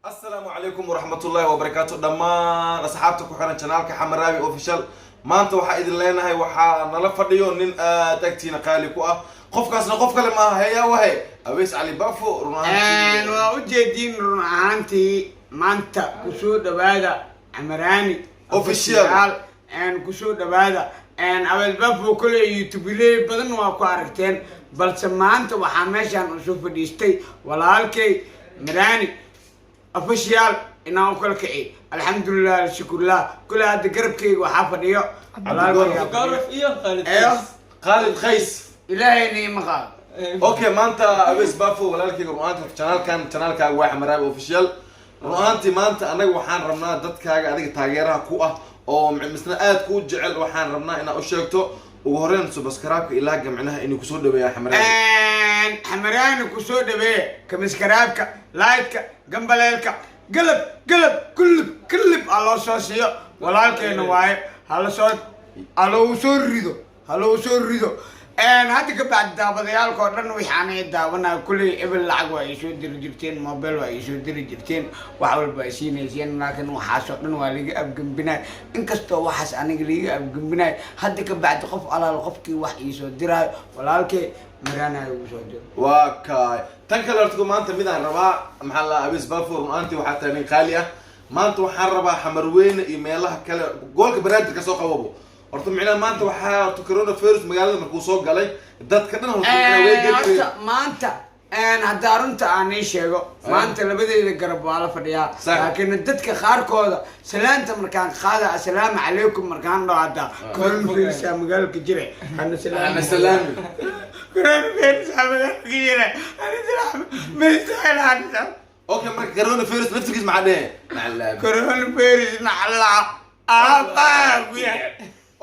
Asalaamu calaykum waraxmatullaahi wabarakaatu dhammaan asxaabta ku xiran channelka Xamaraabi Official. Maanta waxaa idin leenahay, waxaa nala fadhiyo nin aad agtiina qaali ku ah. Qofkaasna qof kale maaha, heeyaa wahe Aweys Cali Bafo. Run ahaantii Waa ujeediin, run ahaantii maanta kusoo dhawaada Xamaraani Official. Kusoo dhawaada Aweys Bafo. Kole YouTuberey badan waa ku aragteen, balse maanta waxaa meeshaan usoo fadhiistay walaalkay Maraani Official inaan u kala kiciy. Alxamdulilah, alshukurlah. Kule hadda garabkayga waxaa fadhiyo walaalkay. Garaf iyo Khalid. Eyo. Khaalid Khays. Ilaahayna ima qaado. Okay, maanta Aweys Bafo walaalkayga, run ahaantii channelkan, channelkaaga waa Xamaraabi Official. Run ahaantii maanta annaga waxaan rabnaa dadkaaga adiga taageeraha ku ah oo misna aad kuu jecel, waxaan rabnaa inaad u sheegto ugu horreyn subscribe-ka ilaa gamcinaha inay kusoo dhaweeyaan Xamaraabi. Xamaraani kusoo dhaweeye, subscribe-ka, like-ka, gambaleelka, galab galab kullib kullib ha loo soo siiyo. Walaalkeena waaye, hala soo ha loogu soo rido, ha loogu soo rido. Hadda ka bacdi daabadayaalka oo dhan wixii anay daawanaya kulley ebel lacag waa ay soo diri jirteen, mobile waa ay soo diri jirteen, wax walba ay siinayseen, laakiin waxaasoo dhan waa laga afgembinay. Inkastoo waxaas aniga laga afgembinay, hadda ka bacdi qof alaal qofkii wax iisoo diraayo, walaalkay Maraanayo ugu soo diro. Waa kaay. Tan kale horta maanta midaan rabaa, maxaa la, Aweys Bafo, run ahaantii waxaa tahay nin qaali ah. Maanta waxaan rabaa Xamarweyne iyo meelaha kale, gobolka Banaadir kasoo qababo. Horta micnaha maanta waxaa horta coronavirus magaalada markuu soo galay, dadka dhan horta micnaha way Horta geliyeen. maanta haddaa runta aan ii sheego, maanta labadeeda garab waa la fadhiyaa. Laakiin dadka qaarkooda salaanta markaan qaada, "Assalaamu calaykum" markaan dhaho, hadda coronavirus aa magaalka jira hana. Hana salaami. Coronavirus aa magaalka jira, hana salaami maysaal hana salaami. Okay, marka coronavirus naftirkiis maxaa dhehe? Macallaa. Coronavirus naclaa aabaa.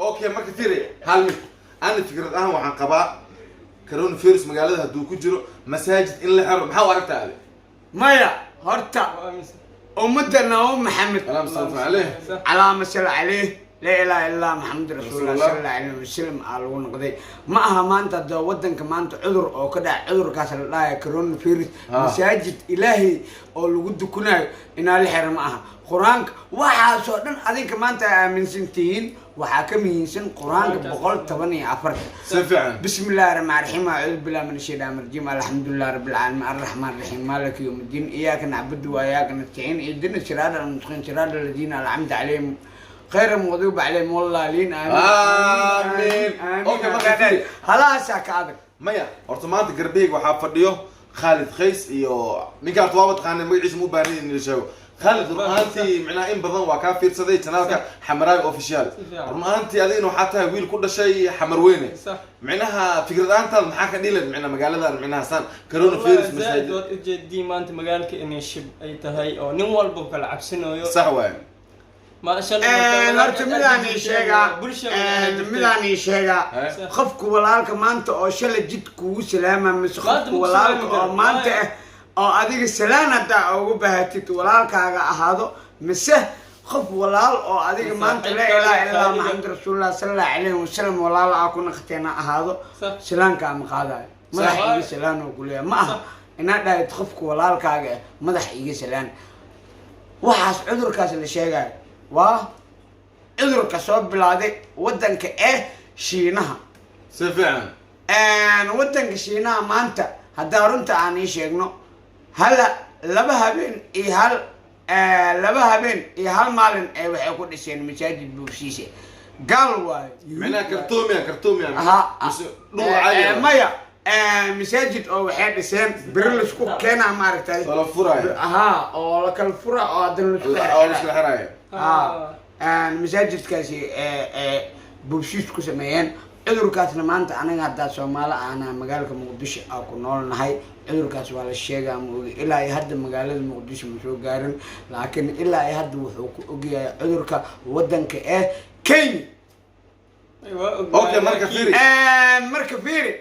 Okay, marka tiri hal mid, ana fikrad ahaan waxaan qabaa coronavirus magaalada hadduu ku jiro, masaajid in la xiro. Maxaa u aragtaa adi? Maya, horta ummadda Nabi Maxamed, Salaam salaam caleyh. calaama sal caleyh, laa ilaaha illaa Maxamed rasuulullah Rasuulullah. sala allahu alayhi wasalam aa lagu noqday. Ma aha maanta hadda wadanka maanta cudur oo ka dhaca, cudurkaas la dhahayo coronavirus, masaajid Ilaahay oo lagu dukunayo inaa la xira ma aha. Qur-aanka waxaasoo dhan adinka maanta ay aaminsan tihiin, waxaa ka muhiimsan Qur-aanka 114-ka. Si fiican. بسم الله الرحمن الرحيم، أعوذ بالله من الشيطان الرجيم، الحمد لله رب العالمين، الرحمن الرحيم، مالك يوم الدين، إياك نعبد وإياك نستعين، اهدنا الصراط المستقيم، صراط الذين أنعمت عليهم غير المغضوب عليهم ولا الضالين، آمين. آمين. Okay, marka fiiri. هلا كعبك. Maya, horta maanta garbeyga waxaa fadhiyo Khaalid Khays iyo ninka horta waaba taqaanay, magaciisa mu baahnid in la sheego. Khaalid, run ahaantii micnaha in badan waa kaa fiirsaday channelka Xamaraabi Official. Si fiican. Run ahaantii adigana waxaa tahay wiil ku dhashay Xamarweyne. Micnaha fikrad ahaantaada maxaa ka dhilan micnaha magaaladan micnaha saan coronavirus zaaid masaajid? Waad ujeedii maanta magaalka inay shib ay tahay oo nin walba kala cabsanayo. Sax waaye. Ma shalay Horta midaan ii sheegaa, midaan ii sheegaa, qofku walaalka maanta oo shalay jid kugu salaama mise Maanta qofku ma ku walaalka salaami oo karo. maanta Waayo. ah oo adiga salaan haddaa ugu bahatid, walaalkaaga ahaado mise qof walaal oo adiga maanta laa ilaaha illaa Maxamed rasuulullah sala allahu calayhi wasalam walaal aa ku naqateena ahaado, salaanka ama qaadayo, madax iga salaan oo kuleeyahay. Ma aha inaad dhahid qofka walaalkaaga ah madax iga salaan. Waxaas cudurkaas la sheegayo waa cudurka soo bilaaday wadanka ee Shiinaha. Si fiican. Wadanka Shiinaha maanta haddaa runta aan ii sheegno, hal laba habeen iyo hal 2 habeen iyo hal maalin ee waxay ku dhiseen masaajid buufsiise. Gaal waayo. Micnaha kartoomiya kartoomiya Aha. mise dhul caadi ah? Maya, masaajid oo waxay dhiseen beri laisku keenaa, maaragtay. Oo la furaayo. Ahaa, oo la kala fura oo haddana laisku oo la iskala xiraayo. Ha, masaajidkaasi buubsiis ku sameeyeen. Cudurkaasna maanta anaga haddaa Soomaali ahna magaalka Muqdisho aa ku nool nahay, cudurkaas waa la sheegaa, ma ogi ilaa iyo hadda magaalada Muqdisho ma soo gaarin, laakiin ilaa iyo hadda wuxuu ku ogyahay cudurka wadanka ee Kenya. Okay, marka fiiri. Marka fiiri,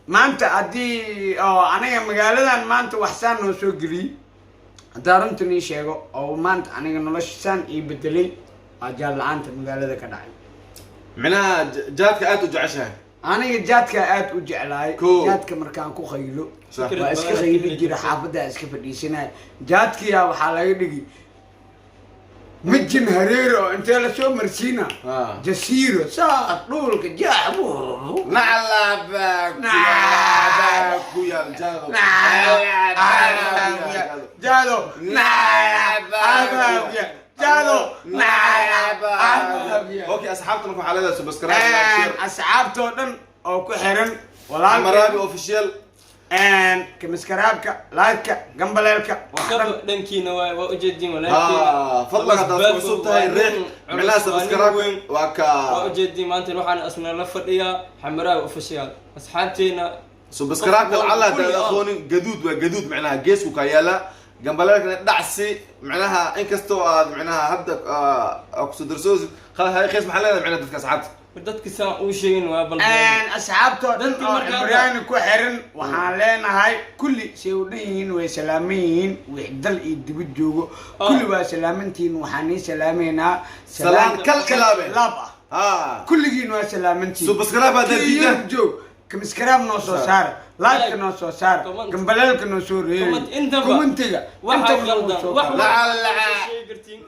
maanta haddii oo aniga magaaladan maanta wax saan noo soo geliyey, haddaa runta nii sheego, oo maanta aniga nolosha saan ii bedelay, waa jaad la-aanta magaalada ka dhacay. Micnaha jaadka aad u jeceshahay. Aniga jaadka aad u jeclaay. Jaadka markaan ku qaylo, waa iska qayli jira, xaafaddaa iska fadhiisanaya. Jaadkiyaa waxaa laga dhigi mijin hareero oo intee lasoo marsiina, jasiiro saas dhulka jaax. Naclabaa ku yaal, jaado. Jaado, jaado. Okay, asxaabta marka waxaa leedahay subscribe, like, share. Asxaabtoo dhan oo ku xiran walaalka Maraabi Official. Kamiskaraabka, like-ka, gambaleelka, wax dhan. Kaba dhankiina waa ujeedin walaalkiina. Ha, fadlan haddaad ku cusub tahay, riix micnaha subscribe waa ka. Waa ujeedin, maanta waxaan asna la fadhiyaa Xamaraawi Official, asxaabteena. Subscribe lacala haddaad Kulli. aqoonin, gaduud waa gaduud, micnaha geesku kaa yaala. Gambaleelkana dhacsi, micnaha inkastoo aad micnaha hadda kusoo darsoosid hay khees. Maxaa leedahay micnaha dadka asxaabta? Dadka saan uu sheegin waa bal. Asxaabtoo dhan Dadkii oo markaa Cimraani ku xiran waxaan leenahay kulli say u dhan yihiin, way salaaman yihiin. Wix dal iyo dibad joogo, kulli waa salaamantihiin. Waxaan nii salaameynaa Salaan kal ilaabe. Laab ah. Kulligiin waa salaamantihiin. Subscribe haddaad Kii diidaan. Yurub joog, kamiskaraab noo soo saara, like-ka noo soo saara, Comment. gambaleelka noo soo reebi, Comment intaba. commentiga Waxa intaba noo qaldan soo wax qora. Lacala. sheegi kartiin.